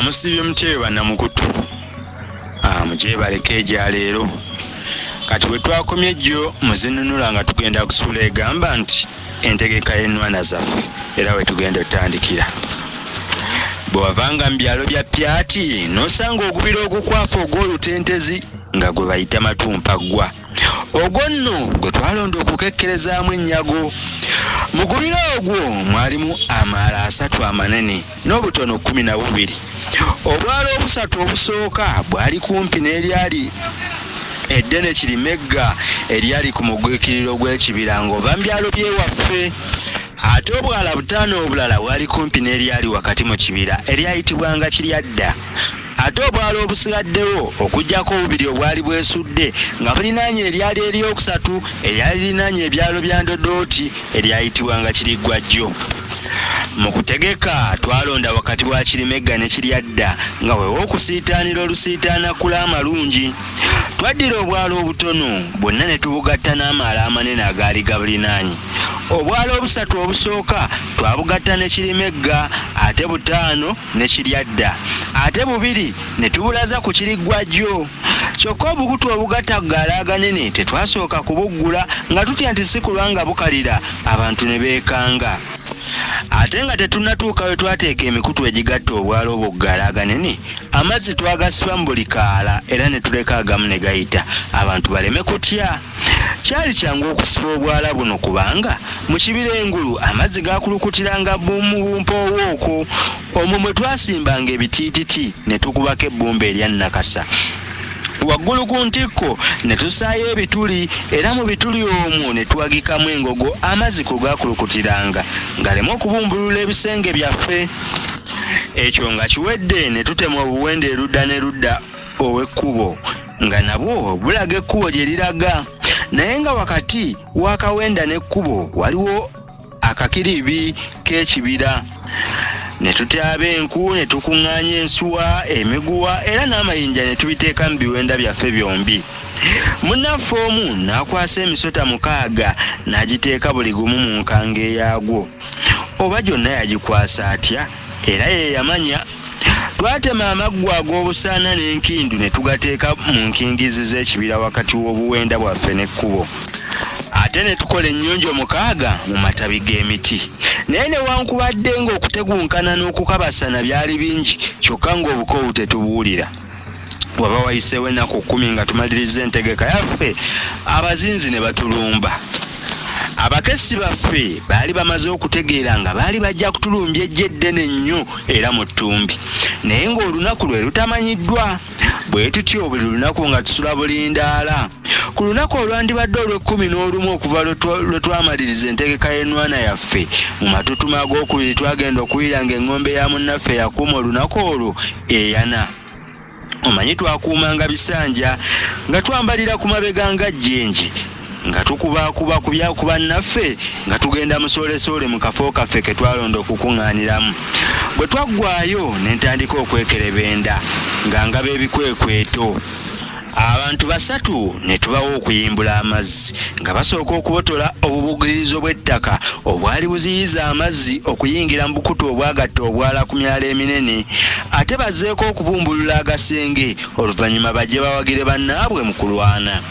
Musiibye mutya eyo bannamukutu? Mugyebaleko egya leero. Kati bwe twakomye jjo muzinunula nga tugenda kusula egamba nti entegeka y'ennwana zaffe era we tugenda otandikira. Bwe wavanga mu byalo bya Pyati n'osanga ogubira ogukwafu ogw'olutentezi nga gwe bayita Matumpaggwa. Ogwo nno gwe twalonda okukekkerezaamu ennyago. Mu gubira ogwo mwalimu amaalo asatu amanene n'obutono 12. Obwalo obusatu obusooka bwali kumpi n'eryali eddene Kirimegga eryali ku mugwikiriro gw'ekibira ng'ova mu byalo by'ewaffe. Ate obwala butaano obulala bwali kumpi n'eryali wakati mu kibira eryayitibwanga Kiryadda. Ate obwalo obusigaddewo okuggyako obubiri obwali bwesudde nga bulinaanye eryali eryokusatu eryali linaanye ebyalo bya Ndodooti eryayitibwanga Kiriggwajjo. Mu kutegeka twalonda wakati wa Kirimegga ne Kiryadda nga we w'okusiitaanira olusiitaana kula amalungi. Twaddira obwalo obutono bwonna ne tubugatta n'amaalo amanene agaali gabulinaanye. Obwalo obusatu obusooka twabugatta ne Kirimegga ate butaano ne Kiryadda ate bubiri ne tubulaza ku Kiriggwajjo. Kyokka obukutu obugatta ku gaalo aganene tetwasooka kubuggula nga tutya nti si kulwa nga bukalira abantu ne beekanga. Ate nga tetunnatuuka we twateeka emikutu egigatta obwalo obwo ku gaalo aganene, amazzi twagasiba mu buli kaala era ne tuleka agamu ne gayita abantu baleme kutya. Kyali kyangu okusiba obwala buno kubanga mu kibira engulu amazzi gaakulukutiranga mu bumpoowo okwo. Omwo mwe twasimbanga ebitiititi ne tukubako ebbumba erya nnakasa. Waggulu ku ntikko ne tussaayo ebituli era mu bituli omwo ne tuwagikamu engogo amazzi kwe gaakulukutiranga galeme okubumbulula ebisenge byaffe. Ekyo nga kiwedde ne tutema obuwenda erudda n'erudda ow'ekkubo nga nabwo bulaga ekkubo gye liraga naye nga wakati w'akawenda n'ekkubo waliwo akakiribi k'ekibira. Ne tutyaba enku ne tukuŋŋaanya ensuwa, emiguwa era n'amayinja ne tubiteeka mu biwenda byaffe byombi. Munnaffe omu n'akwasa emisota mukaaga n'agiteeka buli gumu mu nkanga eyaagwo. Oba gyonna yagikwasa atya era ye yamanya. Twatema amaggwa ag'obusaana n'enkindu ne tugateeka mu nkingizi z'ekibira wakati w'obuwenda bwaffe n'ekkubo. Ate ne tukola ennyonjo mukaaga mu matabi g'emiti. Naye newankubadde ng'okutegunkana n'okukabassana byali bingi, kyokka ng'obukoowu tetubuwulira. Waba wayiseewo ennaku kkumi nga tumalirizza entegeka yaffe, abazinzi ne batulumba. Abakessi baffe baali bamaze okutegeera nga baali bajja kutulumbya eggye eddene ennyo era mu ttumbi, naye ng'olunaku lwe lutamanyiddwa. Bwe tutyo buli lunaku nga tusula bulindaala. Ku lunaku olwandibadde olw'ekkumi n'olumu okuva lwe twamaliriza entegeka y'ennwana yaffe, mu matutuma ag'okubiri twagenda okuwulira ng'eŋŋombe ya munnaffe eyakuuma olunaku olwo eyana. Omanyi twakuumanga bisanja nga twambalira ku mabega nga jjenje nga tukubaakuba ku bya ku bannaffe nga tugenda musoolesoole mu kafo kaffe ke twalonda okukuŋŋaaniramu. Bwe twaggwaayo ne ntandika okwekerebenda nga ngaba ebikwekweto. Abantu basatu ne tubawa okuyimbula amazzi nga basooka okubotola obubugirizo bw'ettaka obwali buziyiza amazzi okuyingira mu bukutu obwagatta obwala ku myala eminene ate bazzeeko okubumbulula agasenge oluvannyuma bajje bawagire bannaabwe mu kulwana.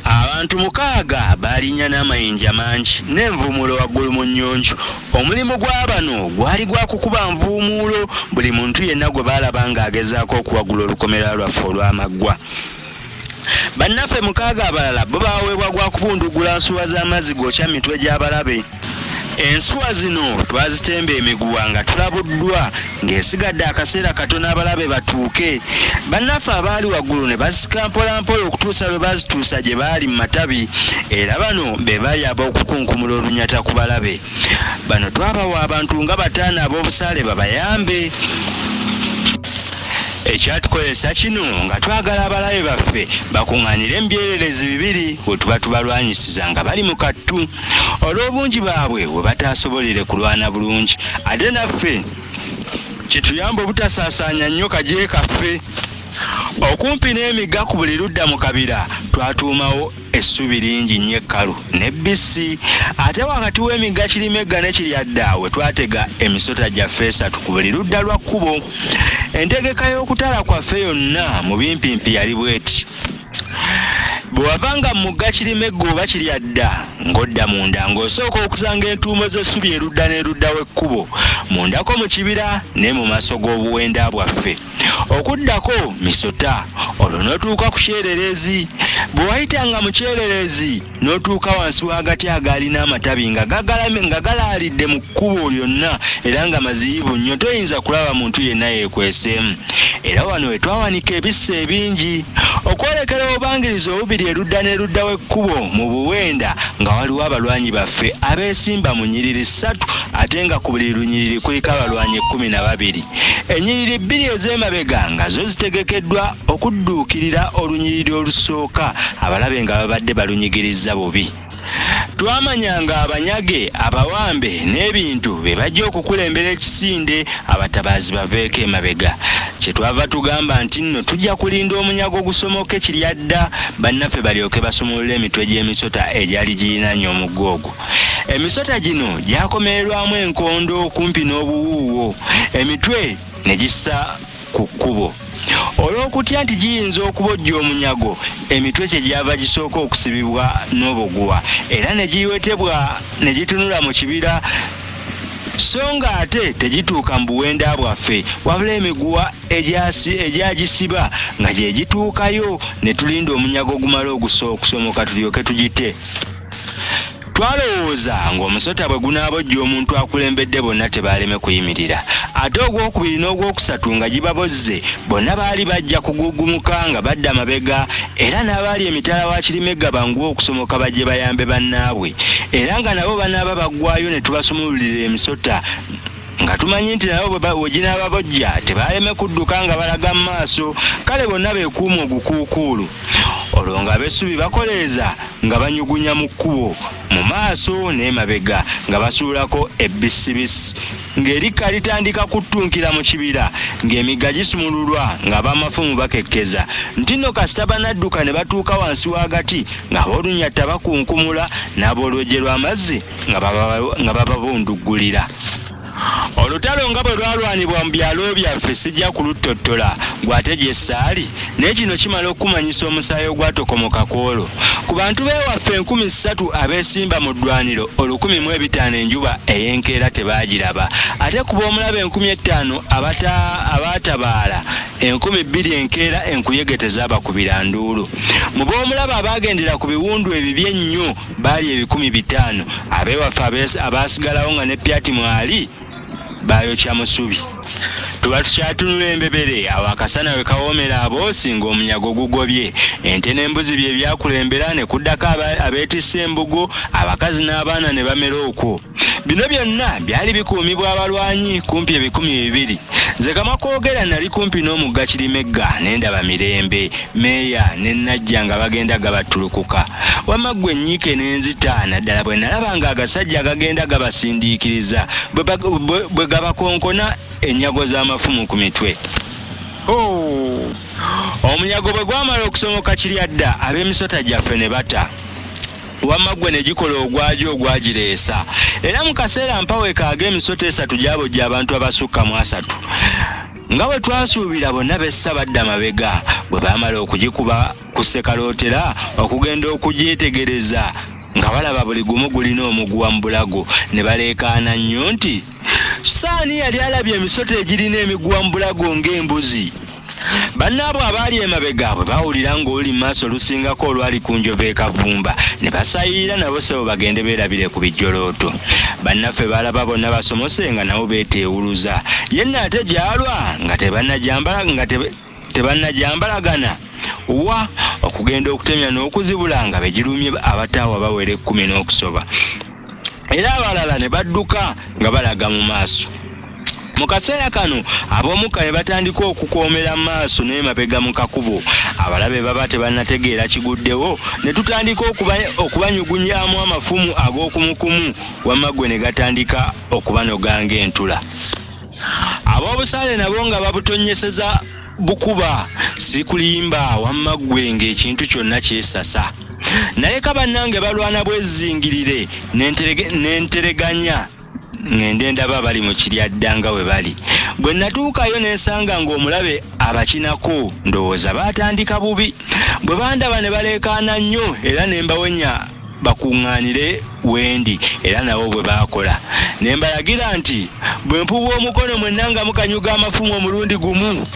Abantu mukaaga baalinnya n'amayinja mangi n'envuumuulo waggulu mu nnyonjo. Omulimu gwa bano gwali gwa kukuba nvuumuulo buli muntu yenna gwe baalaba ng'agezaako okuwagula olukomera lwaffe olw'amaggwa. Bannaffe mukaaga abalala bo baaweebwa gwa kubundugula nsuwa z'amazzi gookya mitwe gy'abalabe. Ensuwa zino twazitemba emiguwa nga tulabuddwa ng'esigadde akaseera katono abalabe batuuke. Bannaffe abaali waggulu ne basika mpolampola okutuusa lwe bazituusa gye baali mu matabi era bano be baali ab'okukunkumula olunyata ku balabe. Bano twabawa abantu nga bataano ab'obusaale babayambe. Ekyatukozesa kino nga twagala abalabe baffe bakuŋŋaanire mu byererezi bibiri we tuba tubalwanyisiza nga bali mu kattu olw'obungi baabwe we bataasobolere kulwana bulungi ate naffe kituyambe obutasaasaanya nnyo kagye kaffe. Okumpi n'emigga ku buli ludda mu kabira twatuumawo essubi lingi nnyo ekkalu n'ebbisi. Ate wakati w'emigga Kirimegga ne Kiryadda we twatega emisota gyaffe esatu ku buli ludda lwa kkubo. Entegeka y'okutala kwaffe yonna mu bimpimpi yali bw'eti. Bwe wavanga mu mugga Kirimegga oba Kiryadda ng'odda munda ng'osooka okusanga entuumo z'essubi erudda n'erudda w'ekkubo, mundako mu kibira ne mu maaso g'obuwenda bwaffe. Okuddako misota, olwo n'otuuka ku kyereerezi. Bwe wayitanga mu kyereerezi n'otuuka wansi w'agati agaalina amatabi nga galaalidde mu kkubo lyonna era nga maziyivu nnyo toyinza kulaba muntu yenna yeekweseemu. Era wano we twawanika ebissa ebingi. Okwolekera obubangirizi obubiri erudda n'erudda w'ekkubo mu buwenda nga waliwo abalwanyi baffe abeesimba mu nnyiriri ssatu ate nga ku buli lunyiriri kuliko abalwanyi 12. Ennyiriri bbiri ez'emabega nga zo zitegekeddwa okudduukirira olunyiriri olusooka abalabe nga babadde balunyigirizza bubi. Twamanya nga abanyage, abawambe n'ebintu be bajja okukulembera ekisinde abatabaazi baveeko emabega. Kye twava tugamba nti nno tujja kulinda omunyago gusomoke Kiryadda bannaffe balyoke basumulule emitwe gy'emisota egyali girinaanye omugga ogwo. Emisota gino gyakomererwamu enkondo okumpi n'obuwuuwo, emitwe ne gissa ku kkubo. Olw'okutya nti giyinza okubojja omunyago, emitwe kye gyava gisooka okusibibwa n'obuguwa era ne giwetebwa ne gitunula mu kibira so ng'ate tegituuka mu buwenda bwaffe wabula emiguwa egyagisiba nga gye gituukayo ne tulinda omunyago gumale okusomoka tulyoke tugite. Twalowooza ng'omusota bwe gunaabojja omuntu akulembedde bonna tebaaleme kuyimirira, ate ogwokubiri n'ogwokusatu nga gibabozze bonna baali bajja kugugumuka nga badda mabega era n'abaali emitala wa Kirimegga banguwe okusomoka bajje bayambe bannaabwe era nga nabo banaaba baggwaayo ne tubasumululira emisota nga tumanyi nti nabo bwe ginaababojja tebaaleme kudduka nga balaga mu maaso kale bonna beekuuma ogukuukuulu olwo ng'ab'essubi bakoleeza nga banyugunya mu kkubo mu maaso n'emabega nga basuulako ebbisibisi ng'erikka litandika kuttunkira mu kibira ng'emigga gisumululwa ng'ab'amafumu bakekkeza nti nno kasita banadduka ne batuuka wansi w'agati ng'ab'olunyatta bakunkumula n'ab'olwejje lw'amazzi nga bababunduggulira. Olutalo nga bwe lwalwanibwa mu byalo byaffe sijja kuluttottola gwe ate gye ssaali, naye kino kimala okukumanyisa omusaayi ogwatokomoka ku olwo. Ku bantu b'ewaffe 3000 abeesimba mu ddwaniro, 1500 enjuba ey'enkeera tebaagiraba, ate ku b'omulabe 5000 abaatabaala, 2000 enkeera enkuyege tezaabakubira nduulu. Mu b'omulabe abaagendera ku biwundu ebibi ennyo, baali 500 ab'ewaffe abaasigalawo nga ne Pyati mwali baayokya musubi. Tuba tukyatunula embebere awo akasana we kawoomera aboosi ng'omunyago gugobye. Ente n'embuzi bye byakulembera ne kuddako abeetisse embugo, abakazi n'abaana ne bamera okwo. Bino byonna byali bikuumibwa abalwanyi kumpi 200. Nze kamwa koogera nali kumpi n'omugga Kirimegga ne ndaba Mirembe, Meeya ne Najja nga bagenda gabattulukuka. Wamma ggwe nnyiike ne nzita naddala bwe nalaba ng'agasajja agagenda gabasindiikiriza bwe gabakonkona ennyago z'amafumu ku mitwe. Hoo! Omunyago bwe gwamala okusomoka Kiryadda ab'emisota gyaffe ne bata. Wamma ggwe ne gikola ogwagyo ogwagireesa. Era mu kaseera mpa we kaaga emisota esatu gyabojja abantu abasukka mu asatu. Nga bwe twasuubira bonna bessa badda mabega. Bwe baamala okugikuba ku ssekalootera okugenda okugyetegereza nga balaba buli gumu gulina omuguwa mu bulago ne baleekaana nnyo nti, Saani yali alabye emisota egirina emiguwa mu bulago ng'embuzi! Bannaabwe abaali emabega bwe baawulira ng'oluli mu maaso lusingako olwali ku njovu e Kavumba ne basaayirira nabo ssebo bagende beerabire ku bijjolooto. Bannaffe baalaba bonna basomose nga nabo beeteewuluza. Ye nno ate gy'alwa nga tebannagyambalagana wa okugenda okutemya n'okuzibula nga be girumye abataawa bawera ekkumi n'okusoba era abalala ne badduka nga balaga mu maaso. Mu kaseera kano ab'omukka ne batandika okukoomera mu maaso n'emabega mu kakubo. Abalabe baba tebannategeera kiguddewo ne tutandika okubanyugunyamu amafumu ag'okumukumu wamma ggwe ne gatandika okubanoga ng'entula. Ab'obusaale nabo nga babutonnyeseza bukuba, sikulimba wamma ggwe ng'ekintu kyonna kyesasa. Naleka bannange balwana bwezingirire ne ntereganya ngende ndaba bali mu kiryadda nga we bali. Bwe natuukayo ne nsanga ng'omulabe abakinako, ndowooza baatandika bubi. Bwe bandaba ne baleekaana nnyo era ne mbawenya bakuŋŋaanire wendi, era nabo bwe baakola. Ne mbalagira nti bwe mpuuba omukono mwenna nga mukanyuga amafumu omulundi gumu.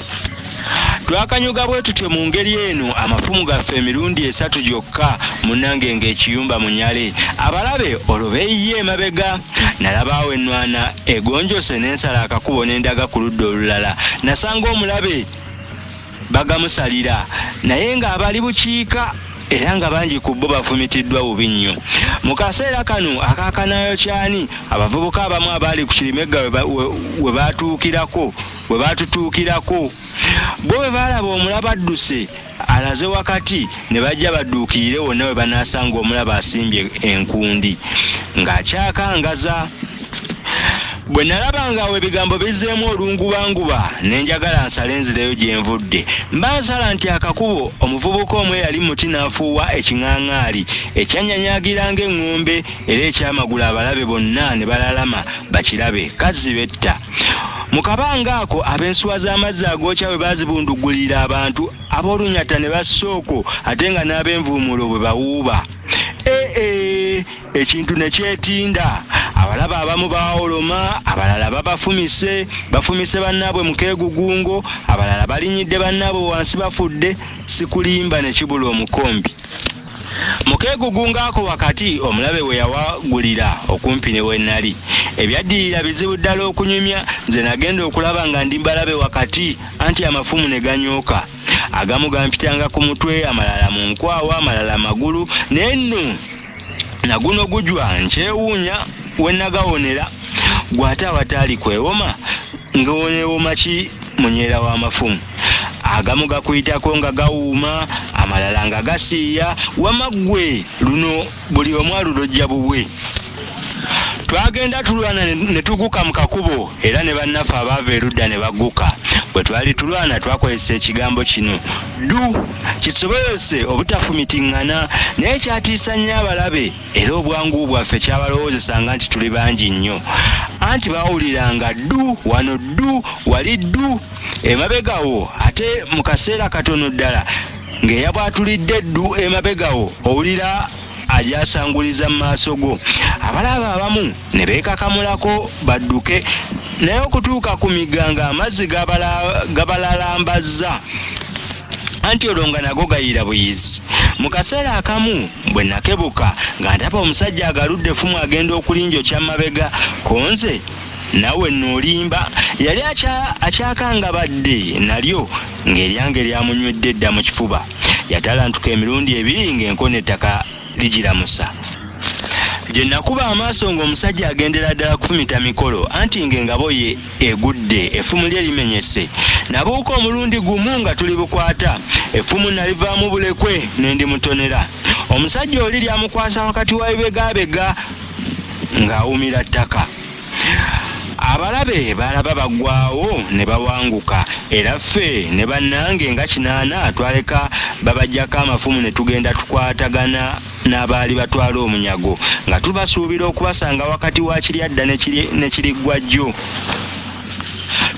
Twakanyuga bwe tutyo mu ngeri eno amafumu gaffe emirundi esatu gyokka, munnange ng'ekiyumba munyale. Abalabe olwo beeyiye emabega. Nalaba awo ennwana egonjose ne nsala akakubo ne ndaga ku ludda olulala. Nasanga omulabe bagamusalira naye ng'abali bukiika era nga bangi ku bo bafumitiddwa bubi nnyo. Mu kaseera kano akakanaayokyani, abavubuka abamu abaali ku kirimegga we baatuukirako we baatutuukirako. Bo bwe baalaba omulabe adduse alaze wakati ne bajja badduukirire wonna we banaasanga omulabe asimbye enkundi ng'akyakangaza. Bwe nalaba ng'awo ebigambo bizzeemu olungubanguba ne njagala nsale nzireyo gye nvudde. Mba nsala nti akakubo, omuvubuka omu eyali mu muti n'afuuwa ekiŋaaŋaali ekyannyanyaagira ng'eŋŋombe era ekyamagula abalabe bonna ne balalama bakirabe kazzi betta. Mu kabanga ako ab'ensuwa z'amazzi agookya bwe baazibunduggulira abantu ab'olunyata ne bassa okwo ate nga n'ab'envuumuulo bwe bawuuba. Ee, ekintu ne kyetinda. Abalabe abamu bawoloma, abalala babafumise, bafumise bannaabwe mu keegugungo, abalala balinyidde bannaabwe wansi bafudde, sikulimba ne kibula omukombi. Mu keegugungo ako wakati omulabe we yawagulira okumpi ne we nali. Ebyaddirira bizibu ddala okunyumya, nze nagenda okulaba nga ndi mbalabe wakati anti amafumu ne ganyooka. Agamu gampitanga ku mutwe, amalala mu nkwawa, amalala magulu, naye nno na guno gujwa nkyewuunya we nagawonera. Gwe ate awataali kwewoma ng'oneewoma ki munyeera w'amafumu? Agamu gakuyitako nga gawuuma, amalala nga gasiiya, wamma ggwe luno buli omu alulojja bubwe. Twagenda tulwana ne tuguka mu kakubo era ne bannaffe abaava erudda ne bagguka. Bwe twali tulwana twakozesa ekigambo kino ddu kitusobozese obutafumitiŋŋana, naye kyatiisa nnyo abalabe era obwangu bwaffe kyabalowoozesanga nti tuli bangi nnyo. Anti baawuliranga ddu wano ddu wali ddu emabega wo ate mu kaseera katono ddala ng'eyabwatulidde ddu emabega wo owulira agyasanguliza mu maaso go. Abalabe abamu ne beekakamulako badduke naye okutuuka ku migga ng'amazzi gabalalambazza anti olwo nga nago gayiira buyizi. Mu kaseera akamu bwe nakebuka nga ndaba omusajja agaludde effumu agenda okulinjokya mu mabega ko nze nawe nno olimba. Yali akyakangabadde nalyo ng'eryange lyamunywedde dda mu kifuba. Yatalantuka emirundi ebiri ng'enkona ettaka ligiramusa. Gye nakuba amaaso ng'omusajja agendera ddala kufumita mikolo anti ng'engabo ye egudde, effumu lye limenyese. Nabuuka omulundi gumu nga tuli bukwata, effumu nalivaamu bulekwe ne ndimutonera. Omusajja oli lyamukwasa wakati wa bibegabega ng'awumira ttaka. Abalabe baalaba baggwaawo ne bawanguka era ffe ne bannange nga kinaana twaleka babaggyako amafumu ne tugenda tukwatagana n'abaali batwala omunyago nga tubasuubira okubasanga wakati wa Kiryadda ne Kiriggwajjo.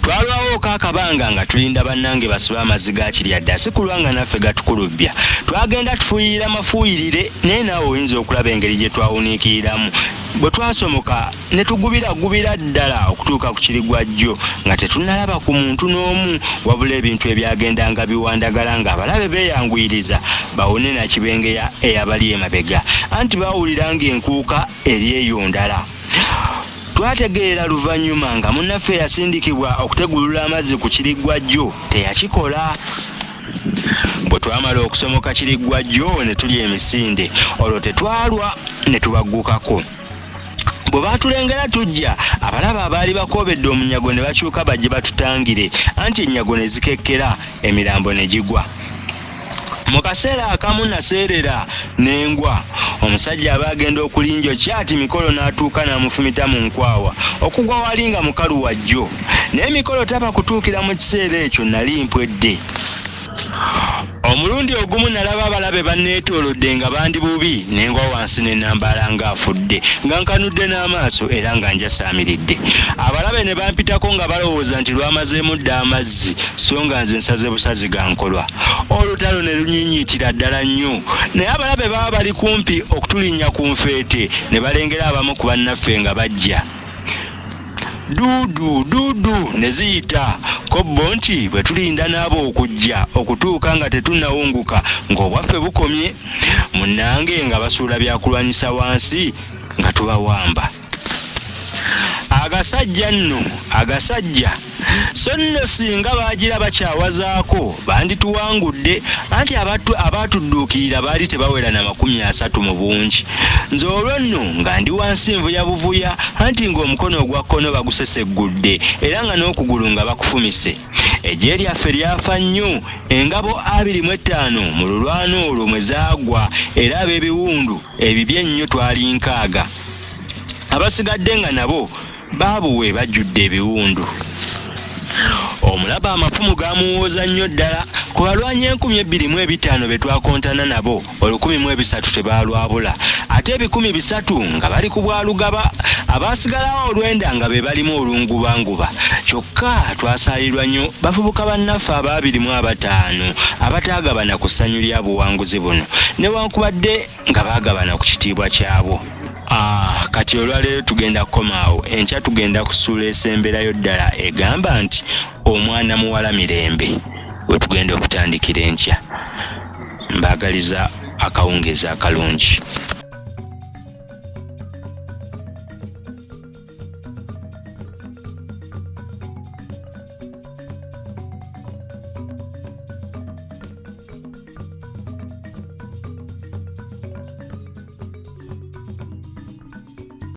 Twalwawooko akabanga nga tulinda bannange basibe amazzi ga Kiryadda si kulwa nga naffe gatukulubbya. Twagenda tufuuyirira mafuuyirire naye naawe oyinza okulaba engeri gye twawuniikiriramu bwe twasomoka ne tugubiragubira ddala okutuuka ku Kirigwajjo nga tetunnalaba ku muntu n'omu wabula ebintu ebyagendanga biwandagala ng'abalabe beeyanguyiriza bawone Nakibengeya eyabali emabega anti baawulira ng'enkuuka eri eyo ndala. Twategeera luvannyuma nga munnaffe eyasindikibwa okutegulula amazzi ku Kiriggwajjo teyakikola. Bwe twamala okusomoka Kiriggwajjo ne tulya emisinde olwo tetwalwa ne tubaggukako. Bwe baatulengera tujja, abalabe abaali bakoobedde omunyago ne bakyuka bajje batutangire anti ennyago ne zikekkera emirambo ne gigwa. Mu kaseera akamu naseerera ne ngwa. Omusajja aba agenda okulinjokya ati Mikolo n'atuuka n'amufumita mu nkwawa okugwa wali nga mukalu wa jjo. Naye emikolo taba kutuukira mu kiseera ekyo nali mpwedde. Omulundi ogumu nalaba abalabe banneetoolodde nga bandi bubi ne ngwa wansi ne nambaala ng'afudde nga nkanudde n'amaaso era nga njasaamiridde. Abalabe ne bampitako nga balowooza nti lwamazeemu dda amazzi so nga nze nsaze busazi ga nkolwa. Olutalo ne lunyiinyiitira ddala nnyo naye abalabe baba bali kumpi okutulinnya ku nfeete ne balengera abamu ku bannaffe nga bajja. Duudu, duudu ne ziyita. Ko bo nti bwe tulinda n'abo okujja okutuuka nga tetunnawunguka ng'obwaffe bukomye. Munnange nga basuula byakulwanyisa wansi nga tubawamba. Agasajja nno, agasajja! So nno singa baagira bakyawazaako bandituwangudde, anti abaatudduukirira baali tebawera na 30 mu bungi. Nze olwo nno nga ndi wansi nvuya buvuya, anti ng'omukono ogwa kkono baguseseggudde era nga n'okugulu nga bakufumise. Eggye lyaffe lyafa nnyo, engabo 25 mu lulwana olwo mwe zaagwa era ab'ebiwundu ebibi ennyo twali nkaaga. Abasigadde nga nabo Baabuwe bajjudde ebiwundu. Omulabe amafumu gaamuwooza nnyo ddala. Ku balwanyi 2500 be twakontana nabo, 1300 tebaalwabula, ate 300 nga bali ku bwalugaba, abaasigalawo olwenda nga be balimu olungubanguba. Kyokka twasaalirwa nnyo bavubuka bannaffe ab'abiri mu abataano abataagabana ku ssanyu lya buwanguzi buno, newankubadde nga baagabana ku kitiibwa kyabwo. Ah, kati olwaleero tugenda kukoma awo. Enkya tugenda kusuula esemberayo ddala egamba nti omwana muwala mirembe, we tugenda okutandikira enkya. Mbaagaliza akawungeezi akalungi.